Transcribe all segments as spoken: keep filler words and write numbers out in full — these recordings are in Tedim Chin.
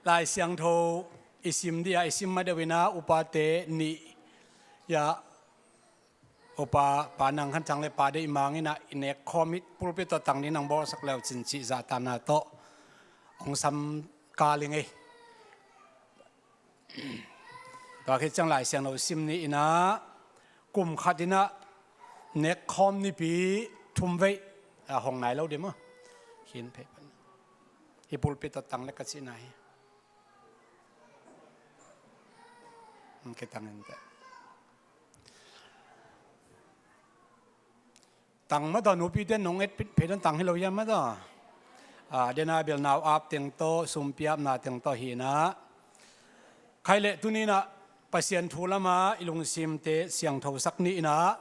Lai Siangtho i sim dih a, i sim ma deuh in ah upate nih, ya, upa Pa Nang Khan Thang le Pa Deih Mang in ah i nek khawm, i pulpit tawh tang ding nang bawlsak leu cin cih zahtakna tawh hong sam kal ing ei. Tua khit ciang Lai Siangtho sim ni in ah, kum khat in ah nek khawm nipi thum vei, a, hong nai lo dih maw? Khin phei pan. Hih pulpit tawh tang le ka cihna hi. Hong kitang in teh. Tang mah tawh, nupite nong et phei dan tang hi lo hiam mah tawh. A, dena bel nau ap teng tawh, sumpi apna teng tawh hi in ah. Khai leh tuni in ah Pasian thu lamah i lungsimte siangthosak ni in ah,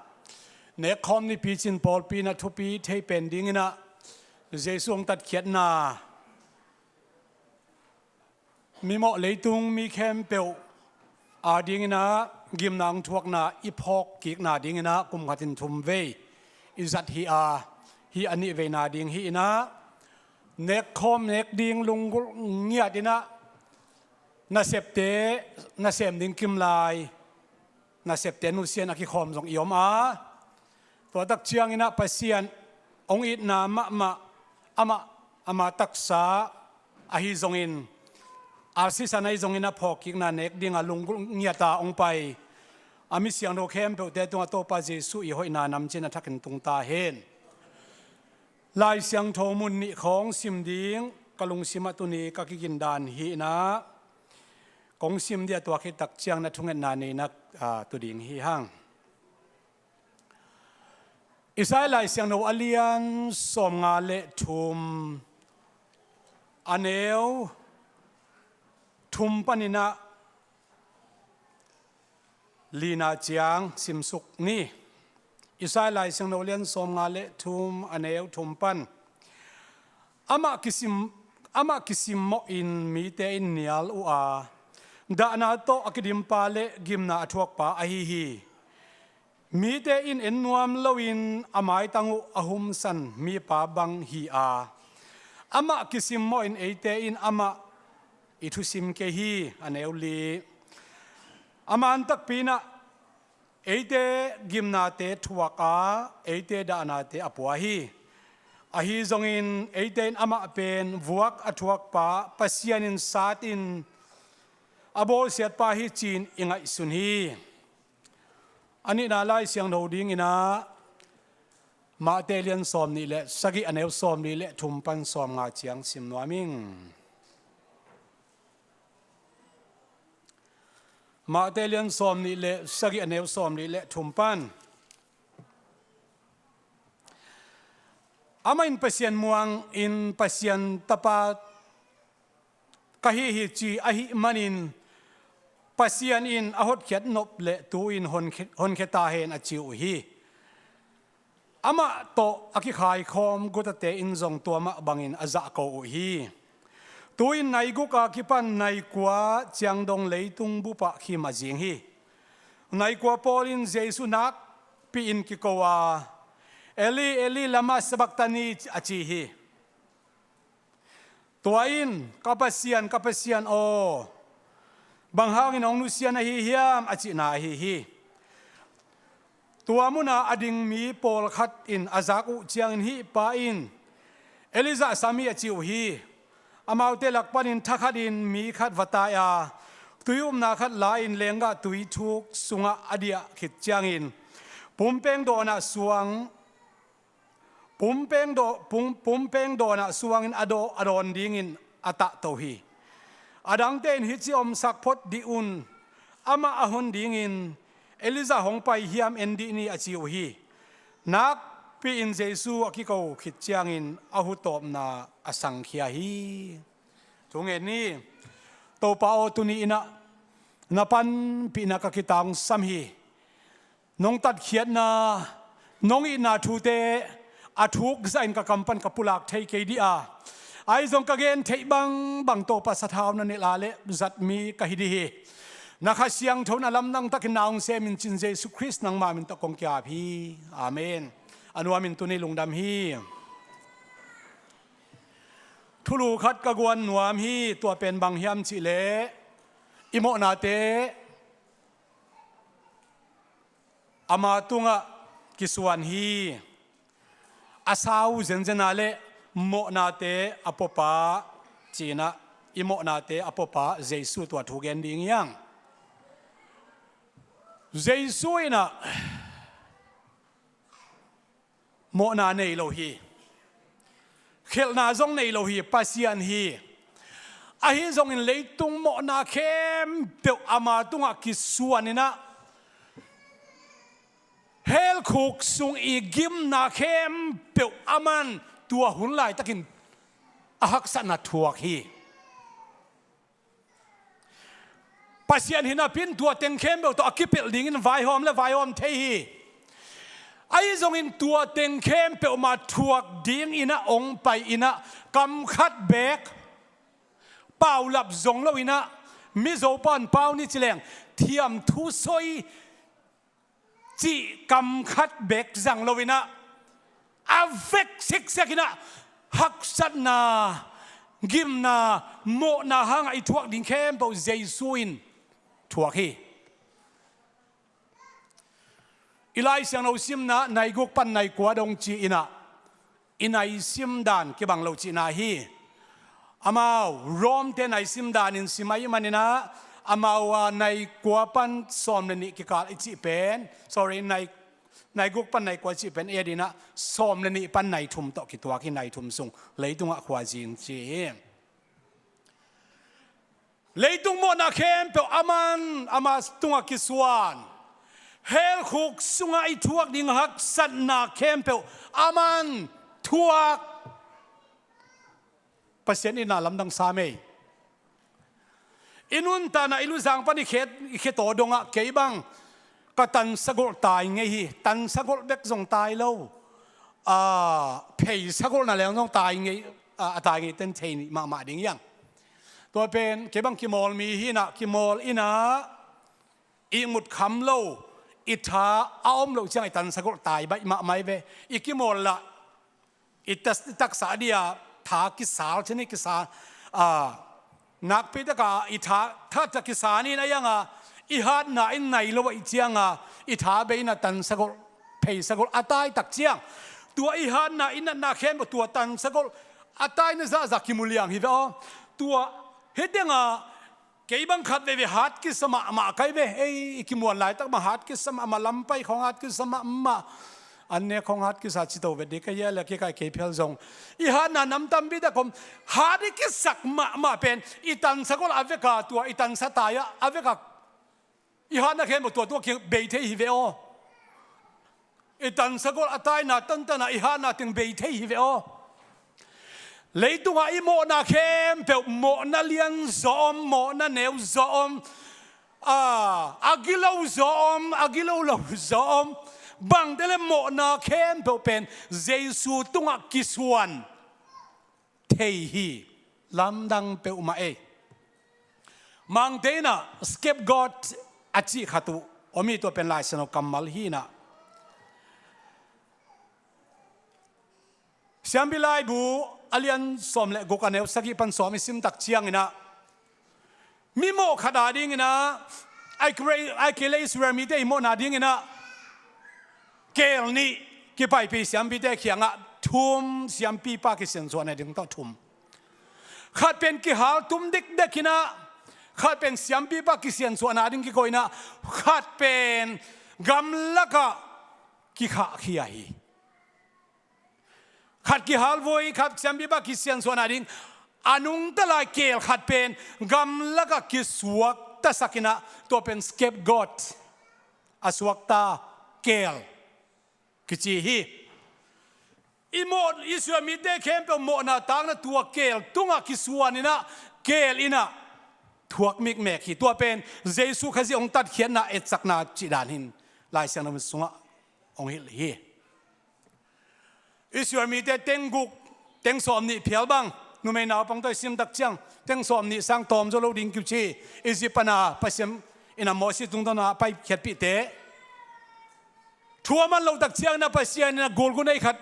nek khawm nipi cin pawlpi in ah thupi thei pen ding in ah, Jesu hong tatkhiatna, mimawh leitung mi khempeuh a ding in ah gimna hong thuakna i phawk kikna ding in ah kum khat in thum vei i zat hi a, hih a nih veina ding hi in ah, nek khawm nek ding lunggulh ngiat in ah nasepte, nasem ding kimlai nasepte nusia in a kikhawm zong i om a, tua tak ciang in ah Pasian hong itna mahmah, amah, ama taksa ahi zongin, a sisan ahi zongin a phawk kikna nek ding a lunggulh ngiat a hong pai a mi siangtho khempeuhte tungah Topa Jesu i hoihna namcin a thak in tung ta hen. Lai Siangtho mun nih khawng sim ding ka lungsim ah tuni ka kigin dan hi in ah, kong sim dih a, tua khit tak ciang na thungetna nei in ah, a, tu ding hi hang. Isai Lai Siangtho a lian sawmnga le thum, a neu thum pan in ah lina ciang simsuk ni. Isai Lai Siangtho lian sawmnga le thum, a neu thum pan. Amah kisim, amah kisimmawhin mite in nial uh a, dahna tawh a kidimpa le gimna a thuakpa ahi hi. Mite in en nuam loin a maitang uh a humsan mipa bang hi a, amah kisimmawhin eite in amah i thusim kei hi, a neu li. A man takpi in ah eite gimnate thuak a, eite dahnate a pua hi. Ahi zongin eite in amah pen vuak a thuakpa, Pasian in sat in a bawlsiatpa hi ci-in i ngaihsun hi. A nihna Lai Siangtho ding in ah Mate lian sawmnih le sagih, a neu sawmli le thum pan sawmnga ciang sim nuam ing. Mate lian sawmnih le sagih, a neu sawmli le thum pan. Amah in Pasian muang in Pasian tapa ka hi hi ci ahih manin, Pasian in a hotkhiat nop le tu-in honkhia, honkhia ta hen a ci uh hi. Amah tawh a kikhaikhawm gutate in zong tua mah bangin a zahko uh hi. Tu-in nai guk a kipan nai kua ciang dong leitung bupah khim a zing hi. Nai kua pawl in Jesu nakpi-in kiko a, "Eli, Eli, lama sabachthani?" a ci hi. Tua in, "Ka Pasian, ka Pasian aw, bang hangin hong nusia na hi hiam?" a cihna ahi hi. Tua muna a ding mi pawlkhat in a zak uh ciangin hih pa in, "Elijah sam hi," a ci uh hi. Amaute lak panin thakhatin mi khat va tai a, tui upna khat la-in lenggah tui thuk sungah a diah khit ciangin, pumpeng dawnah suang, pumpeng daw-, pum-, pumpeng dawnah suangin a daw-, a dawn dingin a tahto hi. A dangte in, "Hih ci omsak phot dih un, amah a hon dingin Elijah hong pai hiam en dih ni," a ci uh hi. Nakpi-in Jesu a kiko khit ciangin a hutawpna a sangkhia hi. Thungen ni. Topa aw, tuni in ah na panpihna ka kitangsam hi. Nong tatkhiatna, nong itna thute a thuk zahin ka kam pan ka pulak thei kei dih a, ahi zong ka gen theih bangbang Topa sathau na nilh a leh zat mi ka hi dih hi. Na Kha Siangtho na lamdang takin na hong sem in cin Jesu Khrist nangma min tawh kong ki-ap hi. Amen. A nuamin tuni lungdam hi. thulu khat ka guan nuam hi. Tua pen bang hiam cihleh, i mawhnate ama tungah kisuan hi. A sau zenzen a leh mawhnate a puapa ci-in ah, i mawhnate a puapa Jesu tua thu gen ding hi hang. Jesu in ah mawhna nei lo hi. Khelhna zong nei lo hi, Pasian hi. Ahi zongin leitung mawhna khempeuh ama tungah kisuan in ah, hell khuk sung i gimna khempeuh aman tua hun laitakin a haksatna thuak hi. Pasian hi napi-in tua teng khempeuh tawh a kipelh dingin vaihawm le vaihawm thei hi. Ahi zongin tua teng khempeuh mah thuak dingin ah hong pai in ah, kam khat beek, paulap zong lo in ah, Mizo pan pau ni ci leng, thiam thu soi cih kam khat beek zang lo in ah, a vek siksiak in ah, haksatna, gimna, mawhna hangah i thuak ding khempeuh Jesu in thuak hi. I Lai Siangtho simna nai guk pan nai kua dong ci-in ah, i nai sim dan kibang lo cihna hi. Amau Rom-te nai sim danin sim ahih manin ah, amau a nai kua pan sawm le nih kikal i cih pen, sorry, nai, nai guk pan nai kua i cih pen et in ah, sawm le nih pan nai thum tawh kituak hi. Nai thum sung leitungah khuazing ci hi. Leitung mawhna khempeuh aman ama tungah kisuan. Hell khuk sungah i thuak ding haksatna khempeuh aman thuak. Pasian itna lamdang sam ei. I nuntakna, i luzang pan i khe, i khe taw dongah kei bang ka tansagolh tai ngei hi. Tansagolh bek zong tai lo, a, phei sagolhna leng zong tai ngei, a, a tai ngei ten thei mahmah ding hi hang. Tua pen kei bang kimawl mi hi in ah, kimawl in ah, ihmut kham lo, i tha a om loh ciang i tansagolh tai baih mahmah hi ve. I kimawl lah, i tas, i taksa a dia tha kisal, cin i kisal, a, nakpi taka i tha, tha, tha kisal in a, i hang a, i hatna in nai lo ahih ciang a, i tha bei in ah tansagolh, phei sagolh a tai tak ciang, tua i hatna, i natna khempeuh tua tansagolh a taina zahzah kimu liang hi ve aw. Tua hi teng a, kei bang khat veivei hat kisa mahmah ka hi ve. Ei, i kimuan laitak mah hat kisa mahmah, lampai khawng hat kisa mahmah, an nek khawng hat kisa, cito vet ding ka hi a, le kei kai kei phel zong i hatna nam tampi tak om. Hat i kisak mahmah pen i tansagolh a vek a, tua i tansa tai ah a vek a, i hatna khempeuh tua tua kibei thei hi ve aw. I tansagolh a taina tantan a i hatna teng bei thei hi ve aw. Leitungah i mawhna khempeuh, mawhna lian zaw om, mawhna neu zaw om, a, a gilo zaw om, a gilo lo zaw om, bangte le mawhna khempeuh pen Jesu tungah kisuan thei hi. Lamdang peuhmah ei. Mangte in ah scapegoat a cih khat uh om hi. Tua pen Lai Siangtho kammal hi in ah, Siampi Laibu a lian sawm le guk, a neu sagih pan sawm i sim tak ciangin ah, mimawh khat a dingin ah, ahih kei leh Israel mite i mawhna dingin ah keel nih kipaipih siampite kiangah thum, siampipa kisiansuahna ding tawh thum. Khat pen kihal tum dikdek in ah, khat pen siampipa kisiansuahna ding kikoih in ah, khat pen gamlakah kikhahkhia hi. Khat kihal voi, khat siampipa kisiansuahna ding. A nungta lai keel khat pen gamlakah kisuaktasak in ah, tua pen scapegoat, a suakta keel kici hi. I mawh, Israel mite khempeuh mawhna takna tua keel tungah kisuan in ah, keel in ah thuak mikmek hi. Tua pen Jesu Khazih hong tatkhiatna etsakna cih dan hi in Lai Siangtho sungah hong hilh hi. Israel mite teng guk, teng sawmnih phial bang, numei naupang tawh i sim tak ciang, teng sawmnih sang tawm zaw lo ding kici, Egypt pana Pasian in ah Moses tungtawna a paikhiatpihte thu a man loh tak ciangin ah Pasian in ah gulgunei khat,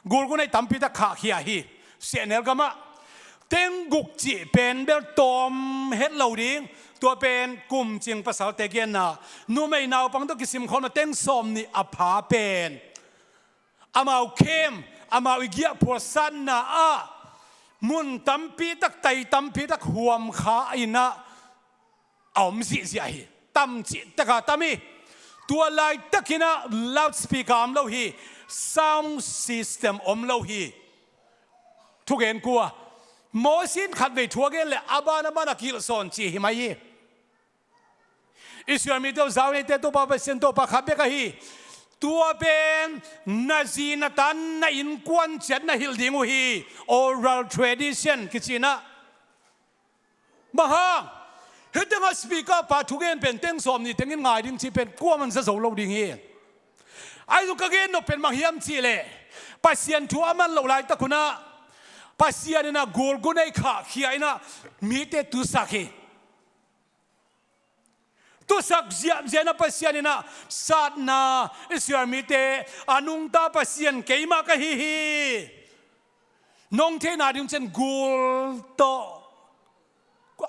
gulgunei tampi tak khahkhia hi. Sehnel gamah Teng guk cih pen bel tawm het lo ding. Tua pen kum cing pasalte genna, numei naupang tawh kisim khawm lo teng sawm nih a pha pen amau khem, amau i giahphual satna ah mun tampi tak, tai tampi tak huam kha in ah a om zihziah hi. Tam cih tak a tam hi. Tua laitakin ah loudspeaker om lo hi. Sound system om lo hi. Thugen kua? Moses in khatvei thu a gen leh a ban a ban a kilh sawn ci hi mai hi. Israel mite uh zau neite Topa Pasian Topa khat bek ahi. Tua pen na zi na tan na innkuan ciat na hilh ding uh hi. Oral tradition kici in ah. Bang hang? Hih teng a speaker pa thugen pen teng sawm nih teng in ngai ding cih pen kuaman za zo lo ding hi. Ahi zong ka gen nop pen bang hiam cih leh Pasian thu a man loh laitak un ah Pasian in ah gul gu nei khahkhia in ah mite tusak hi. Tusak ziahziah in ah Pasian in ah satna Israel mite a nungta Pasian keimah ka hi hi. Nong theihna ding ciang gul tawh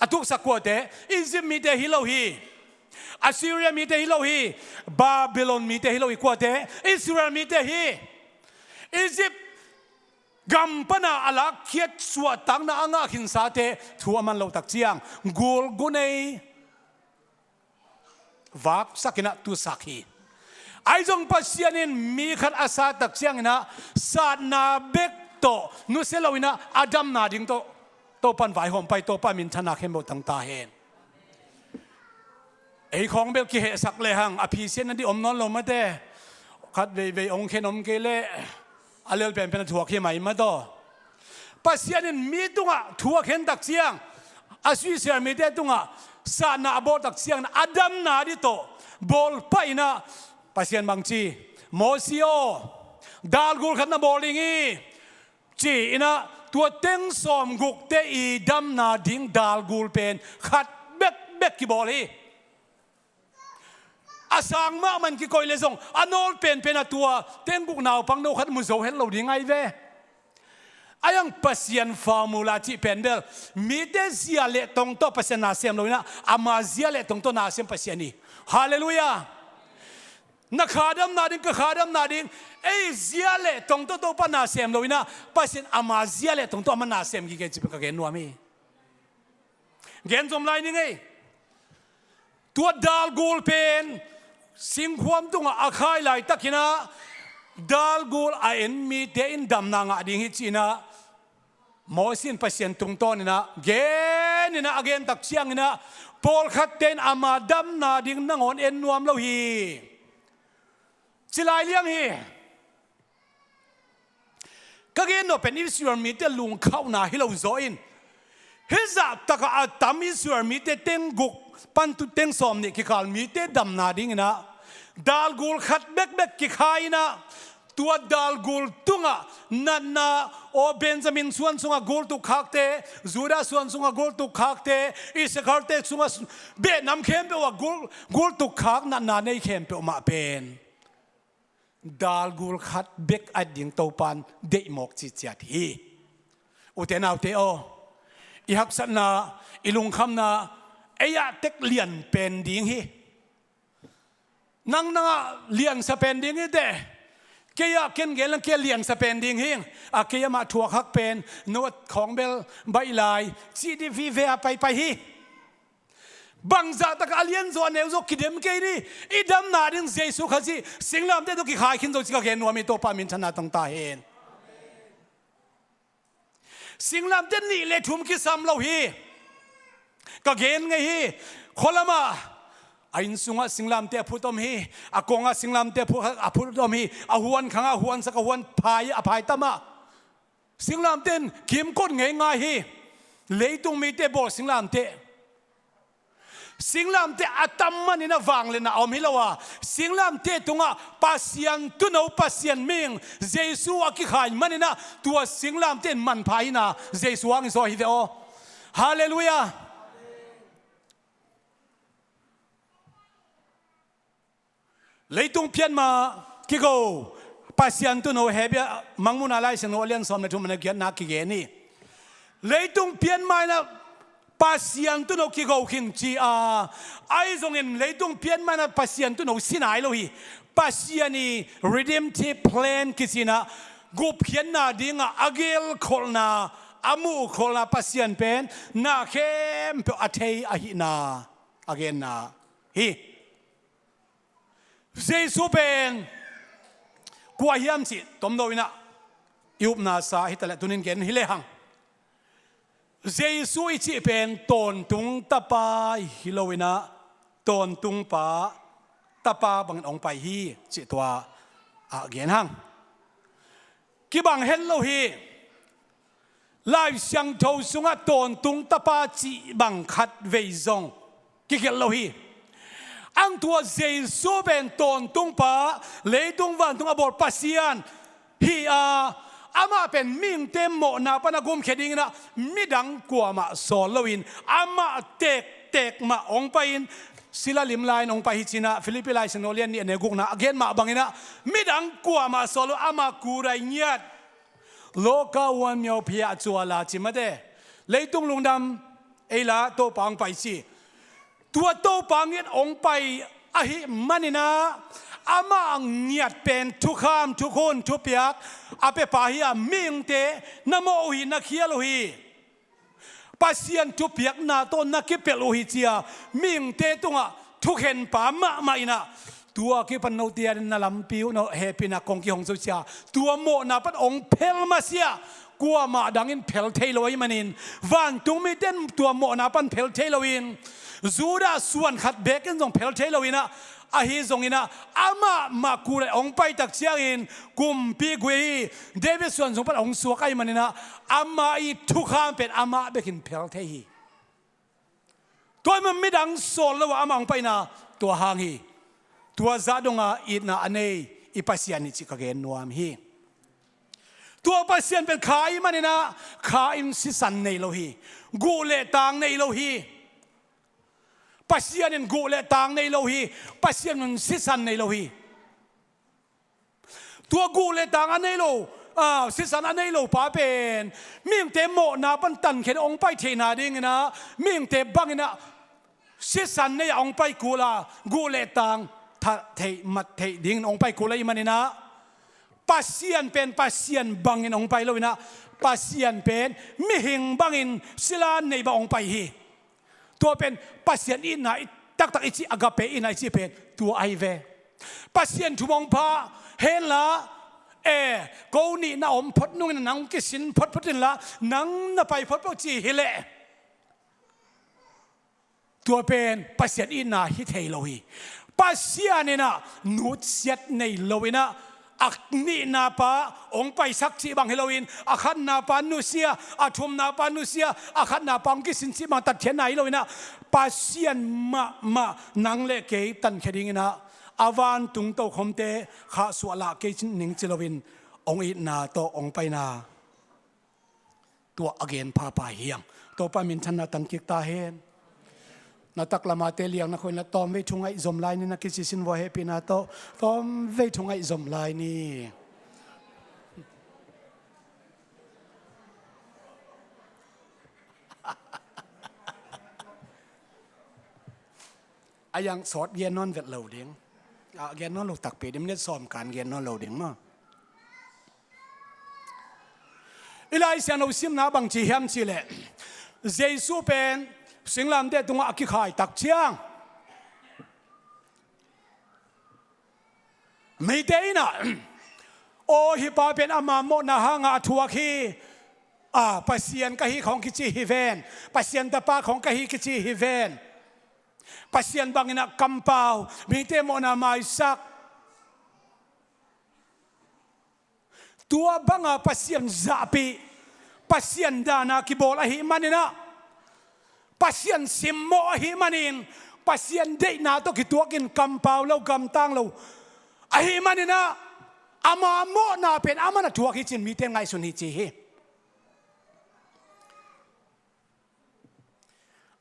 a tuksak kuate, Egypt mite hi lo hi. Assyria mite hi lo hi. Babylon mite hi lo hi. Kuate? Israel mite hi. Egypt gam pana a lakkhiat suahtakna a ngah khinsate thu a man loh tak ciang gul gu nei vaksak in ah tusak hi. Ahi zong Pasian in mi khat a sat tak ciangin ah satna bek tawh nusia lo in ah a damna ding tawh Topan vaihawm pai, Topa minthanna khempeuh tang ta hen. Ei khawng bel kihehsak lehang a phisiatna dih om nawn lo mate. Khat veivei ong khen om kei leh a lel penpen a thuak hi mai mataw. Pasian in mi tungah thu a khen tak ciang, a suisial mite tungah satna a bawl tak ciang a damna dih tawh bawl pah in ah Pasian bangci, Mosi aw, dalgul khat na bawl ding hi, ci in ah tua teng sawmgukte i damna ding dalgul pen khat bekbek kibawl hi. A sang mahmah in kikoih leh zong a nawl penpen a tua teng guk naupang no khat mu zo het lo ding ahi ve. Ahi zong Pasian formula cih pen bel mite zia leh tong tawh Pasian na sem lo in ah ama zia leh tong tawh na sem Pasian hi. Halleluiah. Na kha damna ding, ka kha damna ding, ei zia leh tong tawh Topa na sem lo in ah Pasian ama zia leh tong tawh ama na sem gige cih pen ka gen nuam hi. Gen zom lai ning ei. Tua dalgul pen singkhuam tungah a khai laitakin ah dalgul a en mite in damna ngah ding hi ci in ah Mosi in Pasian tungtawn in ah gen in ah a gen tak ciangin ah pawlkhatte in ama damna ding nangawn en nuam lo hi. Ci lai liang hi. Ka gen nop pen Israel mite lungkhauhna hi lo zaw in, hih zahtakah a tam Israel mite teng guk pan tu teng sawm nih kikal mite damna dingin ah dalgul khat bekbek kikhai in ah tua dalgul tungah natna, aw Benjamin suan sungah gul tukkhakte, Judah suan sungah gul tukkhakte, Issakarte sungah, behnam khempeuh ah gul, gul tukkhak natna nei khempeuh mah pen dalgul khat bek a ding Topan deih mawk ciciat hi. Ute naute aw, i haksatna, i lungkhamna ei ah tek lian pen ding hi. Nang nangah liansa pen ding hi teh. Kei ah ken gen lang kei ah liansa pen ding hi. A kei amah thuak hak pen no khawng bel baih lai cih dih vive a paipai hi. Bangzah takah a lianzaw a neuzaw kidem kei ni. I damna ding Jesu Khazih singlamteh tawh kikhai khin zo ci ka gen nuam hi. Topa minthanna tong ta hen. Singlamteh nih le thum kisam lo hi. Ka gen ngei hi. Khualamah a inn sungah singlamteh a phut om hi. A kongah singlamteh a phut, a phut om hi. A huan khangah a huansak a huan phai, a phai tamah singlamteh in kimkot ngei ngai hi. Leitung mite bawl singlamteh, singlamteh a tam manin a vangliatna a om hi lo a, singlamteh tungah Pasian tuuno, Pasian ming Jesu a kikhai manin ah tua singlamteh in manpha hi na, Jesu hangin zaw hi ve aw. Halleluiah. Leitung phiatma kigo Pasian tuuno Hebru Mangmuhna Laisiangtho a lian sawm le thum a neu giatna kigen hi. Leitung pian ma-in ah Pasian tuuno kigo khin ci a, ahi zongin leitung pian ma-in ah Pasian tuuno si nai lo hi. Pasian i redemptive plan kici-in ah gupkhiatna dingah a gelkholhna, a muhkholhna Pasian pen na khempeuh a thei ahihna a genna hi. Jesu pen kua hiam cih tomno in ah i upna sa hi taleh tunin gen hi lehang. Jesu i cih pen tawntung tapa hi lo in ah, tawntung pa tapa bangin hong pai hi cih tua a gen hang. Kibang het lo hi. Lai Siangtho sungah tawntung tapa cih bang khat vei zong kigelh lo hi. Ang tua Jesu pen tawntung pa, leitung vantung a bawl Pasian hi a, amah pen mihingte mawhna pan a gumkhia dingin ah midang kuamah sawl loin amah tektek mah hong pai-in, sila lim lai-in hong pai hi ci-in ah Filippi Lai Siangtho lian nih a neu gukna a gen mah bangin ah midang kuamah sawl lo, amah kurai ngiat. Loka wan myo phia cuala ci mate. Leitung lungdam ei la Topa hong pai ci. Tua Topa ngiat hong pai ahih manin ah amah ngiat pen thukham, thukhun, thupiak a piapa hi a, mihingte na mawh uh hi, na khial uh hi. Pasian thupiakna tawh na kipelh uh hi ci a, mihingte tungah thukhenpa mahmah in ah, tua kipan note a dingin na lampi uh, na hehpihna kong kihong zo ci a, tua mawhna pan hong phel masiah kuamah dangin phel thei lo ahih manin, vantung mite in tua mawhna pan phel thei loin, Judah suan khat bekin zong phel thei loin ah, ahi zongin ah amah mah kurai hong pai tak ciangin kumpi gui ahi David suan sung pan hong suak ahih manin ah, amah i thukham pen amah bekin phel thei hi. Tua ahih man midang sawl lo a amah hong paina tua hang hi. Tua zah donga itna a nei i Pasian hi cih ka gen nuam hi. Tua Pasian pen kha ahih manin ah kha in sisan nei lo hi. Guh le tang nei lo hi. Pasian in guh le tang nei lo hi. Pasian in sisan nei lo hi. Tua guh le tang a nei lo, a, sisan a nei lo pa pen mihingte mawhna pan tankhia hong pai theihna dingin ah, mihingte bangin ah sisan nei a hong pai kul a, guh le tang that theih mat theih dingin hong pai kul ahih manin ah, Pasian pen Pasian bangin hong pai loin ah, Pasian pen mihing bangin sila nei bang hong pai hi. Tua pen Pasian itna i taktak i cih, agape itna i cih pen tua ahi ve. Pasian thu hong pha hen la, e, ko nih na om phot nungin nang kisin photphot inla, nang na pai photphot ci hi leh, tua pen Pasian itna hi thei lo hi. Pasian in ah nutsiat nei loin ah, a nihna pa hong paisak cih bang hi loin, a khatna pa nusia, a thumna pa nusia, a khatna pa hong kisin cih bang tatkhiatna hi loin ah, Pasian mahmah nang le kei tankhia dingin ah, a vantung tokhomte khahsuah lah kei ning ci loin hong itna tawh hong paina. Tua a gen phapha hi hang. Topa minthanna tang kik ta hen. Na taklamate liang na khoih inla tawmvei thu ngaih zom lai ni, na kici sin vua hehpihna tawh tawmvei thu ngaih zom lai ni. A yang sawt gen nawn vet lo ding. A gen nawn lo takpi ding, minit sawm kan gen nawn lo ding maw. I Lai Siangtho simna bang ci hiam cih leh, Jesu pen singlamteh tungah a kikhai tak ciang, mite in ah, aw, hih pa pen ama mawhna hangah a thuak hi. A, Pasian ka hi khawng kici hi ven. Pasian tapa khawng ka hi kici hi ven. Pasian bangin ah kampau, mite mawhna maisak. Tua banga Pasian zahpih, Pasian dana kibawl ahih manin ah, Pasian simmawh ahih manin, Pasian deihna tawh kituakin kampau lo, gamtang lo ahih manin ah, ama mawhna pen aman a thuak hi ci-in mite ngaihsun hi ci hi.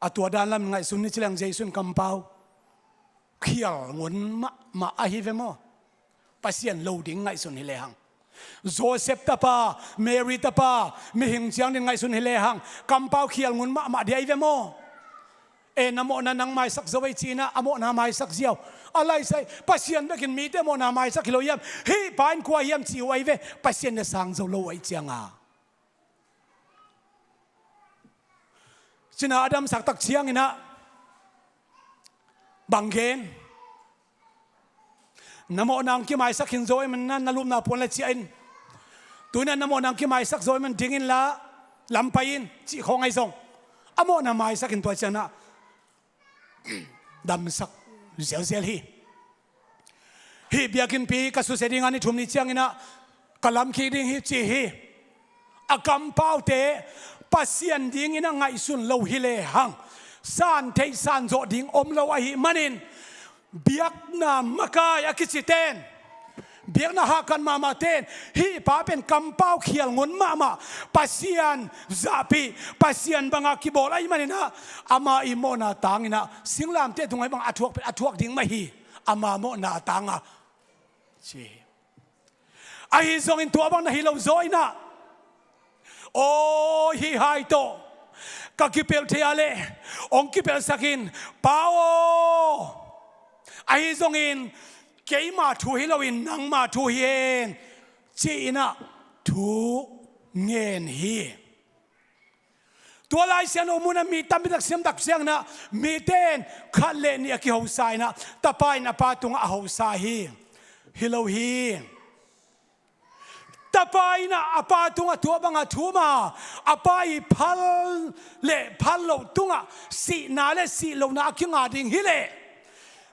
A tua dan lam ngaihsun ni ci leng, Jesu in kampau khial ngun mahmah ahi ve maw? Pasian lo ding ngaihsun hi lehang. Joseph tapa, Mary tapa, mihing ciangin ngaihsun hi lehang kampau khial ngun mahmah dia i ve maw? E, na mawhna nang maisak zo ei ci-inah a mawhna maisak ziau. A laisai Pasian bekin mite mawhna maisak hi lo hiam? Hih pa in kua hiam ci uh ahi ve. Pasian na sang zo lo uh ahi cianga. Cina a damsak tak cianginah bang gen? Na mawhna hong kimaisak khin zo ahih manin na lupna puan la ciah in. Tuinah na mawhna hong kimaisak zo ahih manin ding inla lam pai in cih khawng ahi zong a mawhna maisak khin tua cianah damsak zelzel hi. Hih biakinnpi ka susia dingah ni thum ni cianginah ka lamkhik ding hi ci hi. A kampaute Pasian dingin a ngaihsun lo hi lehang san theih san zawh ding om lo ahih manin biakna makai a kiciten, biakna hahkat mahmahten hih pa pen kampau khial ngun mahmah, Pasian zahpih, Pasian banga kibawl ahih maninah ama i mawhna tanginah singlamteh tungah bang a thuak pen a thuak ding mah hi. Ama mawhna tanga ci hi. Ahi zongin tua bang na hi lo zaw inah, aw, hih hai tawh ka kipelh thei a leh hong kipelhsak in, Pa aw. Ahi zongin keima thu hi loin nangma thu hi hen ci-inah thu ngen hi. Tua Lai Siangtho munah mi tampi tak siam tak cianginah mite in khat le nih a kihosa inah tapa in a pa tungah a hosa hi. Hi lo hi. Tapa inah a pa tungah tua banga thum a, a pa i phal le phal loh tungah sihna le sih lohna a kinga ding hi leh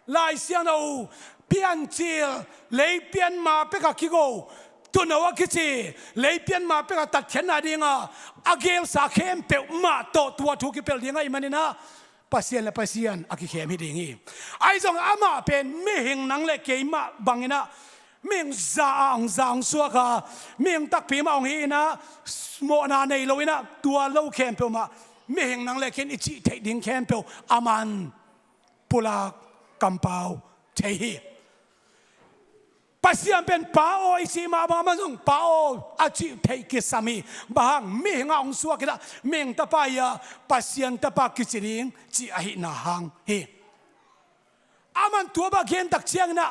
Lai Siangtho Piancil, lei pianma pekah kigo tuuno a kici, lei pianma pekah tatkhiatna dinga a gelsa khempeuh mah tawh tua thu kipelh ding ahih maninah Pasian le Pasian a kikhem hi ding hi. Ahi zong amah pen mihing nang le keimah banginah mihing za a hong za hong suak a, mihing takpi mah hong hi inah mawhna nei lo inah tua lo khempeuh mah mihing nang le kei in i cih theih ding khempeuh aman pulak kampau thei hi. Pasian pen Pa aw i cih mah bang amah zong Pa aw a cih theih kisam hi. Bang hang? Mihing a hong suak inah mihing tapa hi a, Pasian tapa kici ding cih ahihna hang hi. Aman tua bang gen tak cianginah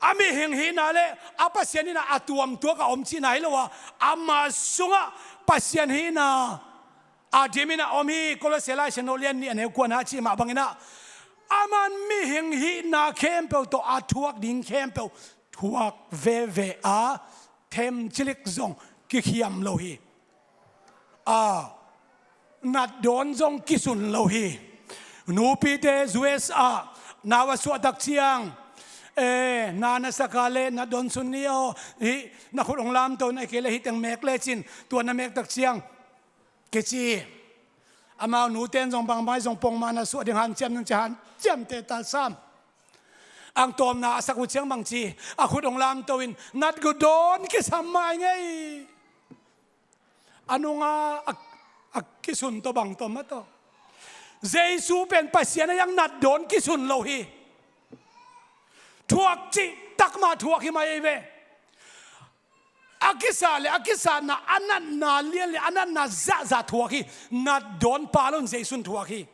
a mihing hihna le a Pasian hihna a tuamtuak a om cihna hi lo a, ama sungah Pasian hihna a dimin a om hi. Kolose Lai Siangtho lian nih a neu kuana a cih mah banginah aman mihing hihna khempeuh tawh a thuak ding khempeuh thuak veve a, themcilik zong kikhiam lo hi. A natdawn zong kisun lo hi. Nupite U S ah nau a suah tak ciang, e, na na sak a le natdawn sun ni aw, hih na khut hong lamto na, kei le hih teng mek lecin tua na mek tak ciang kici. Amau nuten zong bangmah zong pongmah na suah ding hanciam nang ci, hanciamte ta sam. Ang tawmna a sak uh ciang bang ci, a khut hong lamto in, natdawn kisam mai ngei. A nunga a, a kisun tawh bang tawh mah tawh. Jesu pen Pasian a hiang natdawn kisun lo hi. Thuak cih tak mah thuak hi mai ei ve. A kisa le a kisatna, a natna lian le a natna zahzah thuak hi. Natdawn pa lo in Jesu in thuak hi.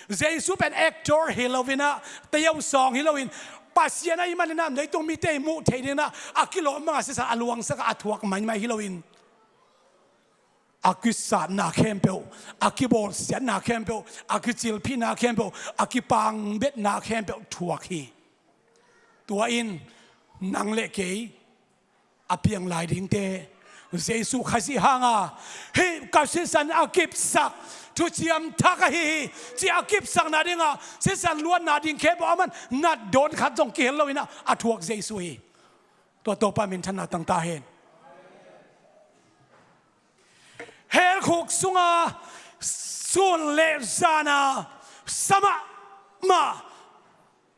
Jesu pen actor hi loinah, tayau sawng hi loin, Pasian ahih maninah leitung mite i muh theih dinginah a kilawm banga sisan a luangsak a, a thuak maimai hi loin a kisatna khempeuh, a kibawlsiatna khempeuh, a kicilphihna khempeuh, a kipangbetna khempeuh thuak hi. Tua in nang le kei a piang lai dingte Jesu Khazih hanga, hih ka sisan a kipsak thuciam thak ahi hi, ci a kipsakna dinga sisan luatna ding khempeuh aman natdawn khat zong kihel loinah a thuak Jesu hi. Tua Topa minthanna tang ta hen. Hell khuk sunga sun le zana sa mahmah,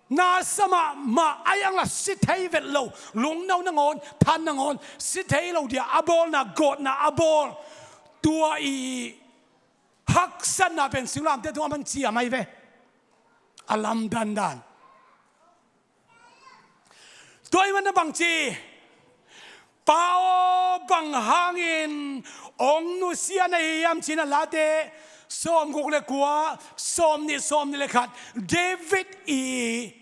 na sa mahmah, a hiang la si thei vet lo, lungno nangawn, than nangawn si thei lo dia a bawlna, gawtna a bawl, tua i haksatna pen singlamteh tungah man ciam ahi ve. A lamdandan. Tua ahih manin a bang ci, Pa aw, bang hangin hong nusia na hi hiam ci-in ah Late sawmguk le kua, sawmnih, sawmnih le khat, David i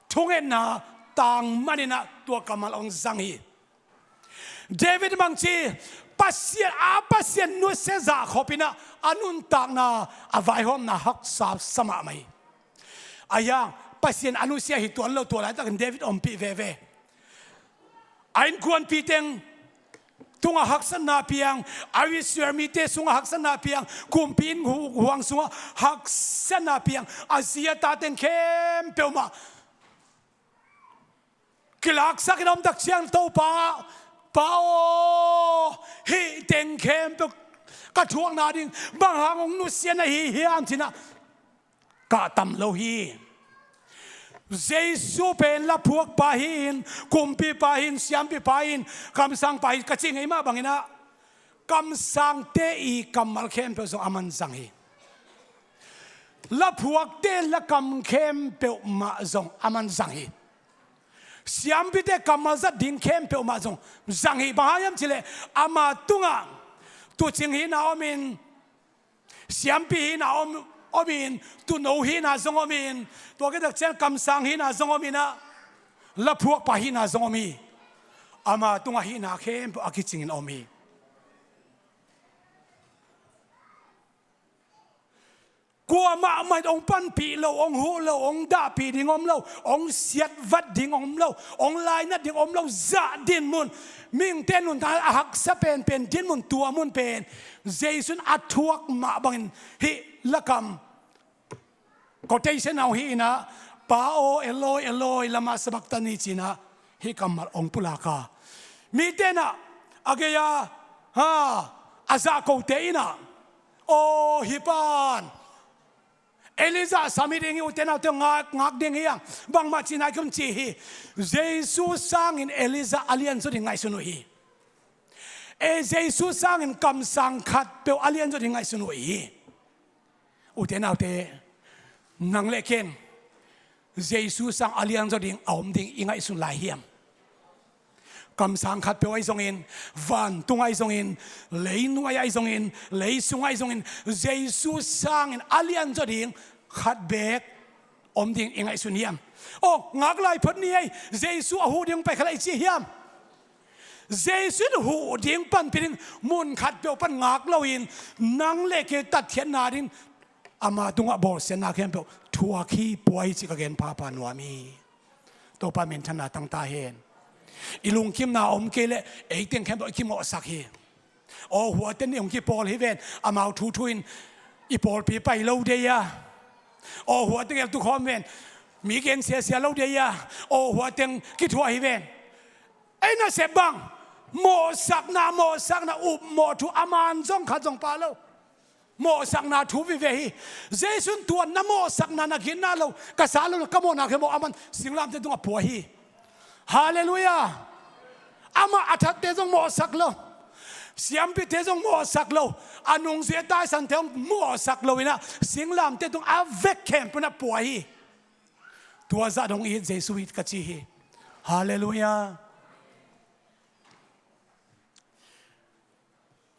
thungetna tang manin ah tua kammal hong zang hi. David bangci, Pasian, a Pasian nusia zah khopin ah a nuntakna, a vaihawmna haksa sa mahmah hi. Ahi hang Pasian a nusia hi tuan lo, tua laitakin David ompih veve. A innkuanpite tungah haksatna piang, a Israel mite sungah haksatna piang, kumpi inn hu-, huang sungah haksatna piang, a zi a ta teng khempeuh mah kilaksakin a om tak ciang Topa, Pa aw, hih teng khempeuh ka thuakna ding bang hang hong nusia na hi hiam ci-in ah kah tam lo hi. Jesu pen laphuakpa hi-in, kumpipa hi-in, siampipa hi-in, kamsangpa hi-in ka cih ngei mah bangin ah, kamsangte i kammal khempeuh zong aman zang hi. Laphuakte lakam khempeuh mah zong aman zang hi. Siampite kammal zat ding khempeuh mah zong zang hi. Bang hang hiam cih leh ama tungah tuucing hihna omin, siampi hihna om, omin, tuuno hihna zong omin, tua khit tak ciang kamsang hihna zong omin ah, laphuakpa hihna zong om hi. Ama tungah hihna khempeuh a kicingin om hi. Kuamah mah in hong panpih lo, hong huh lo, hong dahpih ding om lo, hong siatvat ding om lo, hong lainat ding om lo, zah dinmun, mihingte nuntakna a haksa penpen dinmun, tua mun pen Jesu in a thuak mah bangin hih lakam quotation ah hih in ah, Pa aw, Eloi, Eloi, lama sabachthani ci-in ah hih kammal hong pulak a. Mite in ah a gei-a, ha, a zahkote in ah, aw, hih pan Elijah sam hi ding hi, ute naute, ngak, ngak ding hi hang, bangmah cihna kei un ci hi. Jesu sangin Elijah a lianzaw ding ngaihsun uh hi. E, Jesu sangin kamsang khatpeuh a lianzaw ding ngaihsun uh hi. Ute naute, nang le ken Jesu sang a lianzaw ding a om ding i ngaihsun lai hiam? Kamsang khatpeuh ahi zongin, vantung ahi zongin, leinuai ahi zongin, leisung ahi zongin, Jesu sangin a lianzaw ding khat beek om ding i ngaihsun hiam? Aw, ngak lai phot ni ei, Jesu a huh ding pai kha lai i ci hiam? Jesu in huh ding, panpih ding mun khatpeuh pan ngak loin, nang le kei tatkhiatna ding ama tungah bawlsiatna khempeuh thuak hi, pua hi cih ka gen phapha nuam hi. Topa minthanna tang ta hen. I lungkimna om kei leh ei teng khempeuh i kimawhsak hi. Aw, huate nih hong kipawl hi ven, amau thuthu in i pawlpi pai lo dei a. Aw, huate geltu khawm ven, mi gen siasia lo dei a. Aw, huateng kithuah hi ven. Ei nasep bang, mawhsakna, mawhsakna, upmawh thu a man zong khat zong pha lo. Mawhsakna thu vive hi. Jesu in tua na mawhsakna, na ginna lo, ka sa lo, na ka mawhna khempeuh aman singlamteh tungah pua hi. Halleluiah. Amah a thatte zong mawhsak lo, siampite zong mawhsak lo, a nungzui a taisante zong mawhsak lo in ah, singlamteh tung a vek khempeuh in ah pua hi. Tua zah dong it Jesu it ka ci hi. Halleluiah.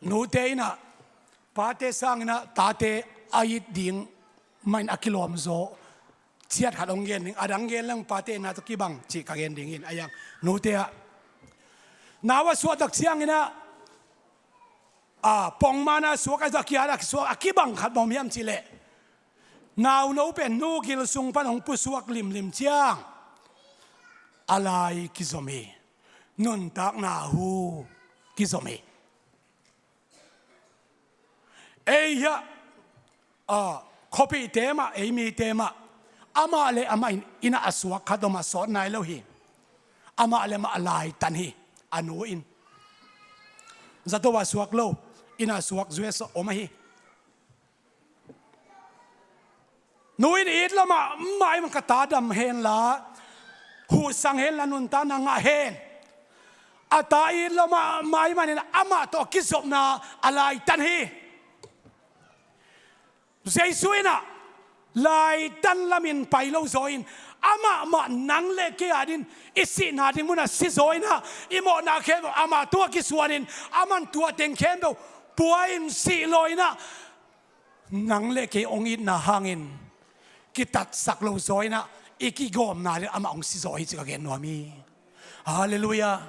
Nute in ah pate sangin ah tate a it ding mah in a kilawm zaw ciat khat hong gen ding, a dang gen leng pate na tawh kibang cih ka gen ding in, a yang nute ah nau a suah tak ciangin ah, a, pongman a suak, a, a kiat a suak, a kibang khat bang om hiam cih leh, nauno pen nu gil sung pan hong pusuak limlim ciang a lai kizom hi. Nuntakna hu kizom hi. Ei hiah, a, khuapihte mah, ei mite mah, amah le amah in inn ah a suak khat om a sawt nai lo hi. Amah le amah a laitan hi, a nu in. Zato a suak lo, inn ah suak zuesa om ahi. Nu in it lo mahmah, i man ka ta dam hen la, huhsang hen la, nuntakna ngah hen. A ta it lo mahmah ahih manin amah tawh a kizopna a laitan hi. Jesu in ah laitan lamin pai lo zaw in, Amah mah nang le kei adingin i sihna ding munah sizaw inah, i mawhna khempeuh amah tungah kisuanin, aman tua teng khempeuh pua in sih lo inah, nang le kei hong itna hangin kitatsak lo zaw inah, i kigawmna ding amah hong sizaw hi ci ka gen nuam hi. Halleluiah.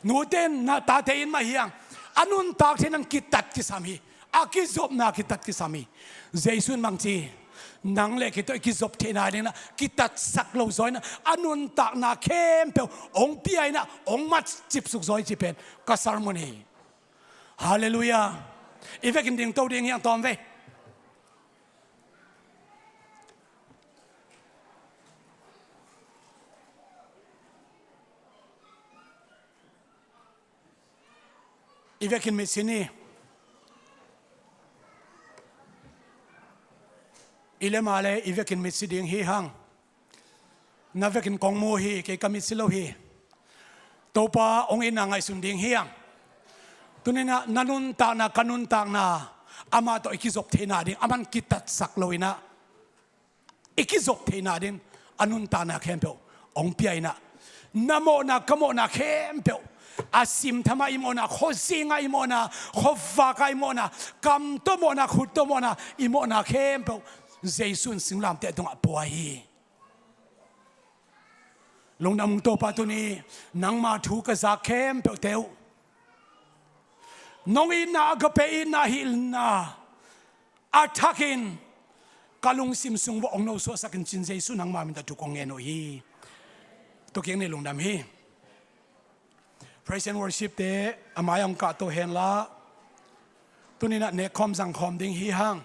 Nute in, na tate in mah hi hang, a nuntak thei nang kitat kisam hi. A kizopna kitat kisam hi. Jesu in bangci, nang le kei tawh i kizop theihna ding inah kitatsak lo zaw inah, a nuntakna khempeuh hong pia inah, hong matcipsuk zaw hi ci pen ka sermon hi. Halleluiah. I vekin dingto ding hi hang, tawm ve. I vekin mitsi ni. I le ma le i vekin mitsi ding hi hang. Na vekin kong mu hi, kei ka mitsi lo hi. Topa hong itna ngaihsun ding hi hang. Tuni inah na nuntakna, ka nuntakna, amah tawh i kizop theihna ding aman kitatsak lo inah, i kizop theihna ding a nuntakna khempeuh hong pia inah, na mawhna, ka mawhna khempeuh, a simtham ah i mawhna, khuazing ah i mawhna, khuavak ah i mawhna, kam tawh mawhna, khut tawh mawhna, i mawhna khempeuh Jesu in singlamteh tungah pua hi. Lungdam ung Topa, tuni nangma thu ka zak khempeuhte uh, nong itna, agape itna, hilhna a thakin ka lungsim sung vuah hong nosuahsak in ci-in Jesu nangma min tawh thu kong ngen uh hi. Tua kiang ni, lungdam hi. Praise and worship te a mai-ah hong kahto henla, tuni inah nekkhawm zangkhawm ding hi hang.